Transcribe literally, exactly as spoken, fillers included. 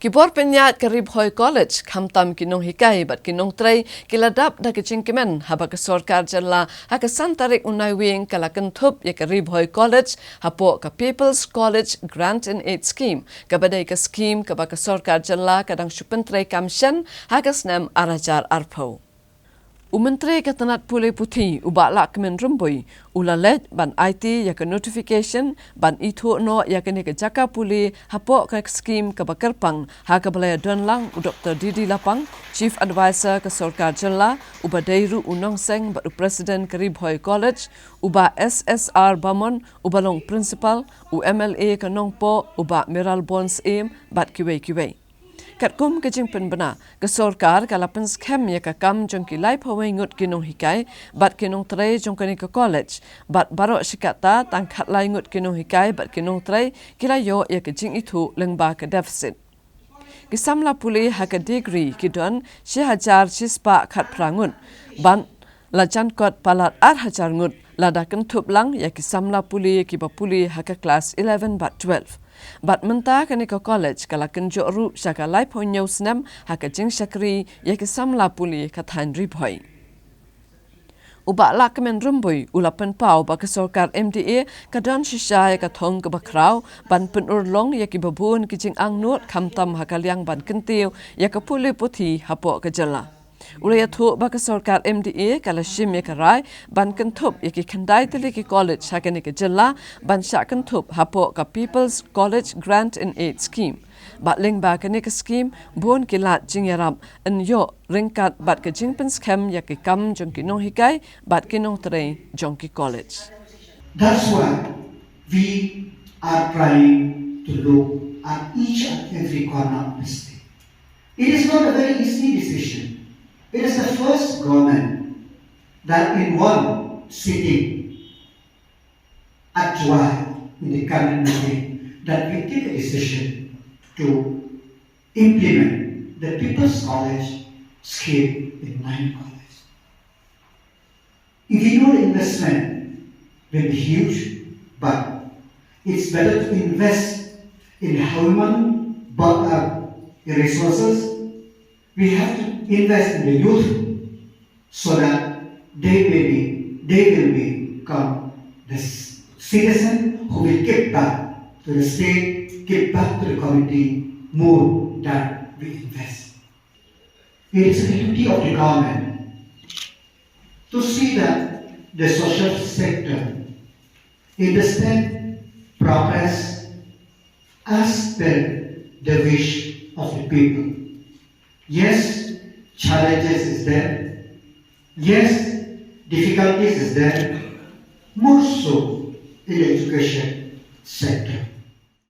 Ki bor pynïaid ka Ri Bhoi College, khamtam ki nonghikai bad ki nongtrei, ki la dap da ka jingkmen haba ka sorkar jylla ha ka san tarik u Naiwieng ka la kynthup ïa ka Ri Bhoi College hapoh ka People's College Grant and Aid Scheme, kaba dei ka skhim kaba ka sorkar jylla ka dang shu pyntrei kam shen ha ka snem ar hajar arphew. U Myntri ka tnat pule puthi, u Bah Lahkmen Rymbui, u la leit ban aiti ïa ka notification ban ithuh noh ïa kane ka jaka pule hapoh ka skhim kaba kyrpang ha kaba la ïadon lang u Doktor D D Lapang, Chief Adviser ka sorkar jylla, uba dei ruh u nongseng bad u President ka Ri Bhoi College, u Bah S S R Bamon, uba long Principal, u M L A ka Nongpoh, u Bah Mayralborn Syiem, bad kiwei kiwei. Katkum ka jingpynbna, ka sorkar ka la pynskhem ïa ka kam jong ki laiphew wei ngut ki nonghikai bad ki nongtrei jong kane ka college, bad baroh shi katta tang khatlai ngut ki nonghikai bad ki nongtrei ki la ïoh ïa ka jingithuh lyngba ka deficit. Ki samla pule ha ka degree ki don shi hajar shi spah khatphra ngut, bad la jan kot palat ar hajar ngut lada kynthup lang ïa ki samla pule kiba pule ha ka klas eleven bad twelve. Bad mynta kane ka college ka la kynjoh ruh sha ka laiphew hynñiew snem ha ka jingshakri ïa ki samla pule ka thaiñ Ri Bhoi. U Bah Lahkmen Rymbui u la pynpaw ba ka sorkar M D A ka don shisha ïa ka thong kaba khraw ban pynurlong ïa kiba bun ki jingangnud khamtam ha ka liang ban kyntiew ïa ka pule puthi hapoh ka jylla. U la ïathuh ba ka sorkar M D A ka la shim ïa ka rai ban kynthup ïa ki khyndai tylli ki college ha kane ka jylla ban shah kynthup hapoh ka People's College Grant and Aid Scheme. Bad lyngba kane ka skhim, bun ki lad jingïarap yn ïoh ryngkat bad ka jingpynskhem ïa ki kam jong ki nonghikai bad ki nongtrei jong ki college. That's why we are trying to look at each and every corner of the state. It is not a very easy decision. It is the first government that in one sitting at Jowai in the cabinet meeting that we take a decision to implement the People's College scheme in nine colleges. If you know the investment will be huge, but it's better to invest in human, uh, resources. We have to invest in the youth so that they may be, they will become the citizen who will give back to the state, give back to the community more than we invest. It is the duty of the government to see that the social sector in the state progress as per the wish of the people. Yes, challenges is there. Yes, difficulties is there. More so in the education sector.